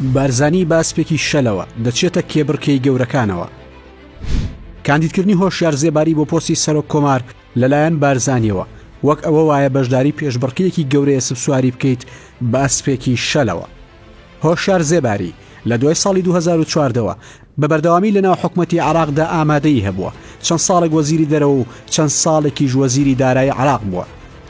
بارزانی بە ئەسپێکی شەلەوە دەچێتە کێبڕکێی گەورەکانەوە. کاندیدکردنی هۆشیار زێباری بۆ پۆستی سەرۆک کۆمار لەلایەن بارزانیەوە وەک ئەوە وایە بەشداری پێشبڕکێیەکی گەورەی ئەسپسواری بکەیت بە ئەسپێکی شەلەوە. هۆشیار زێباری لە دوای ساڵی 2014 ەوە بە بەردەوامی لەناو حکومەتی عێراقدا ئامادەیی هەبووە، چەند ساڵێک وەزیری دەرەوە و چەند ساڵێکیش وەزیری دارایی عێراق بووە.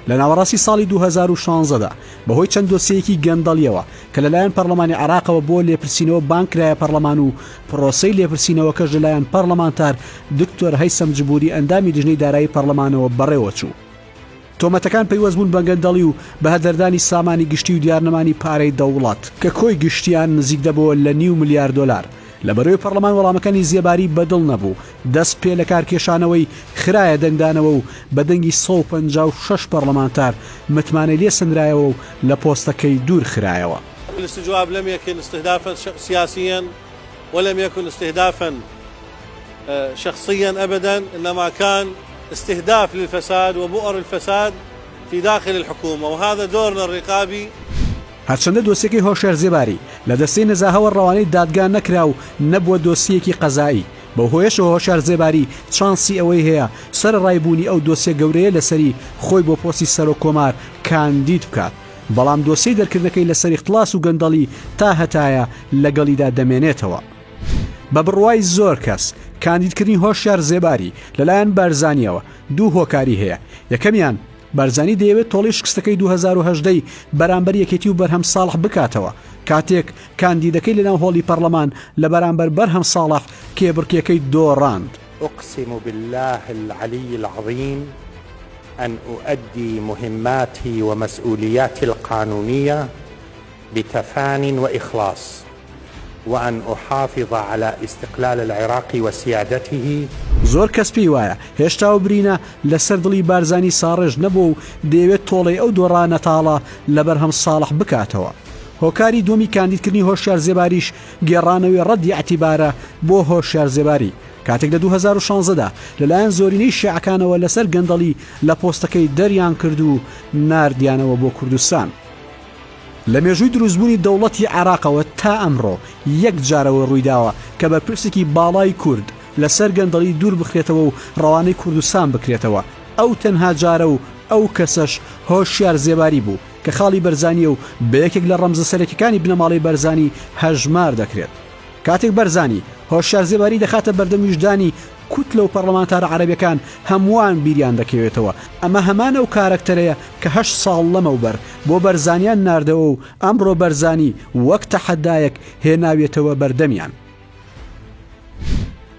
لە ناوەڕاستی ساڵی 2016 دا بەهۆی چەند دۆسیەیەکی گەندەڵیەوە کە لەلایەن پەرلەمانی عێراقەوە بۆ لێپرسینەوە بانگ کرایە پەرلەمان و پرۆسەی لێپرسینەوەکەش لەلایەن پەرلەمانتار دکتۆر هەیسەم جبوری ئەندامی لیژنەی دارایی پەرلەمانەوە بەڕێوەچوو. تۆمەتەکان پەیوەست بوون بە گەندەڵی و بەهەدەردانی سامانی گشتی و دیارنەمانی پارەی دەوڵەت، کە کۆی گشتیان نزیک دەبۆوە لە نیو ملیار دۆلار. لە بەرەی پەڕلەمان وەڵامەکانی زێباری بە دڵ نەبوو، دەست پێ لەکارکێشانەوەی خرایە دەنگدانەوە و بە دەنگی 156 پەڕلەمانتار متمانەی لێ سەندرایەوە و لە پۆستەکەی دوور خرایەوە. الاستجواب لم يكن استهدافا سياسيا ولم يكن استهدافا شخصيا أبدا إنما كان استهداف للفساد وبؤر الفساد في داخل الحكومة وهذا دورنا الرقابي. هەرچەندە دۆسیەکەی هۆشیار زێباری لە دەستەی نەزاهەوە ڕەوانەی دادگا نەکرا و نەبووە دۆسیەیەکی قەزائی، بەو هۆیەشەوە هۆشیار زێباری چانسی ئەوەی هەیە سەرەڕای بوونی ئەو دۆسیە گەورەیە لەسەری خۆی بۆ پۆستی سەرۆک کۆمار کاندید بکات، بەڵام دۆسیەی دەرکردنەکەی لەسەر ئیختلاس و گەندەڵی تا هەتایە لەگەڵیدا دەمێنێتەوە. بە بڕوای زۆر کەس، کاندیدکردنی هۆشیار زێباری لەلایەن بارزانییەوە دوو هۆکاری هەیە، یەکەمیان، بارزانی دەیەوێت تۆڵەی شکستەکەی 2018 ی بەرامبەر یەکێتی و بەرهەم ساڵح بکاتەوە، کاتێک کاندیدەکەی لەناو هۆڵی پەڕلەمان لە بەرامبەر بەرهەم ساڵح کێبڕکێکەی دۆڕاند. اقسم باللە العلی العظیم ان اؤدی مهماتی ومسئولیاتی القانونیە بتفان وإخلاص وان احافظ علی استقلال العراق وسیادته. زۆر کەس پێی وایە هێشتا ئەو برینە لەسەر دڵی بارزانی ساڕێژ نەبووە و دەیەوێت تۆڵەی ئەو دۆڕانە تاڵە لە بەرهەم ساڵح بکاتەوە. هۆکاری دووەمی کاندیدکردنی هۆشیار زێباریش گێڕانەوەی ڕەدی ئیعتیبارە بۆ هۆشیار زێباری کاتێک لە 2016 دا لەلایەن زۆرینەی شیعەکانەوە لەسەر گەندەڵی لە پۆستەکەی دەریان کرد و ناردیانەوە بۆ کوردستان. لە مێژووی دروستبوونی دەوڵەتی عێراقەوە تا ئەمڕۆ یەک جار ئەوە ڕوویداوە کە بەرپرسێکی باڵای کورد لەسەر گەندەڵی دوور بخرێتەوە و ڕەوانەی کوردستان بکرێتەوە، ئەو تەنها جارە و ئەو کەسەش هۆشیار زێباری بوو کە خاڵی بەرزانییە و بە یەکێک لە ڕەمزە سەرەکیەکانی بنەماڵەی بەرزانی هەژمار دەکرێت. کاتێک بەرزانی، هۆشیار زێباری دەخاتە بەردەم ویژدانی کوتلە و پەڕلەمانتارە عەرەبیەکان هەمووان بیریان دەکەوێتەوە ئەمە هەمان ئەو کارەکتەرەیە کە هەشت ساڵ لەمەوبەر بۆ بەرزانیان ناردەوە و ئەمڕۆ بەرزانی وەک تەحەدایەک هێناویەتەوە بەردەمیان.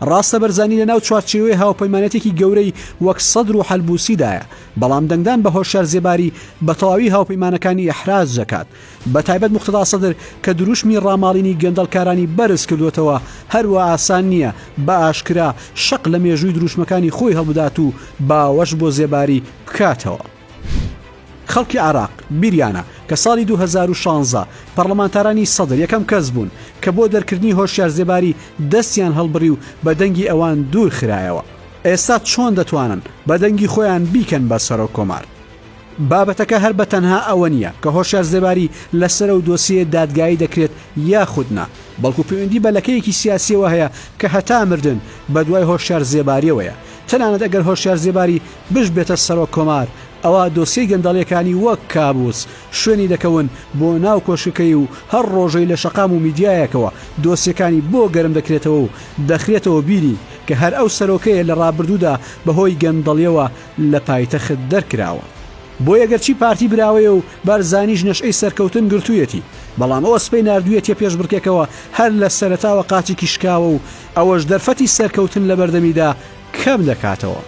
ڕاستە بەرزانی لەناو چوارچێوەی هاوپەیمانێتێکی گەورەی وەک سەدر و حەلبوسیدایە، بەڵام دەنگدان بە هۆشیار زێباری بە تەواوی هاوپەیمانەکانی ئیحراج دەکات، بە تایبەت موقتەدا سەدر کە دروشمی ڕاماڵینی گەندەڵکارانی بەرز کردووەتەوە، هەروا ئاسان نییە بە ئاشکرا شەق لە مێژووی دروشمەکانی خۆی هەڵبدات و باوەش بۆ زێباری بکاتەوە. خەڵکی عێراق بیریانە کە ساڵی 2016 پەڕلەمانتارانی سەدر یەکەم کەس بوون کە بۆ دەرکردنی هۆشیار زێباری دەستیان هەڵبڕی و بە دەنگی ئەوان دوور خرایەوە. ئێستا چۆن دەتوانن بە دەنگی خۆیان بیکەن بە سەرۆک کۆمار؟ بابەتەکە هەر بە تەنها ئەوە نییە کە هۆشیار زێباری لەسەر ئەو دۆسیەیە دادگایی دەکرێت یاخود نا، بەڵکو پەیوەندی بە لەکەیەکی سیاسییەوە هەیە کە هەتا مردن بەدوای هۆشیار زێبارییەوەیە. تەنانەت ئەگەر هۆشیار زێباری بشبێتە سەرۆک کۆمار، ئەوا دۆسیەی گەندەڵییەکانی وەک کابوس شوێنی دەکەون بۆ ناو کۆشکەکەی و هەر ڕۆژەی لە شەقام و میدیایەکەوە دۆسیەکانی بۆ گەرم دەکرێتەوە و دەخرێتەوە بیری کە هەر ئەو سەرۆکەیە لە ڕابردوودا بەهۆی گەندەڵییەوە لە پایتەخت دەرکراوە. بۆیە گەرچی پارتی براوەیە و بارزانیش نەشئەی سەرکەوتن گرتوویەتی، بەڵام ئەو ئەسپەی ناردوویەتیە پێشبڕکێکەوە هەر لە سەرەتاوە قاچێکی شکاوە و ئەوەش دەرفەتی سەرکەوتن لەبەردەمیدا کەم دەکاتەوە.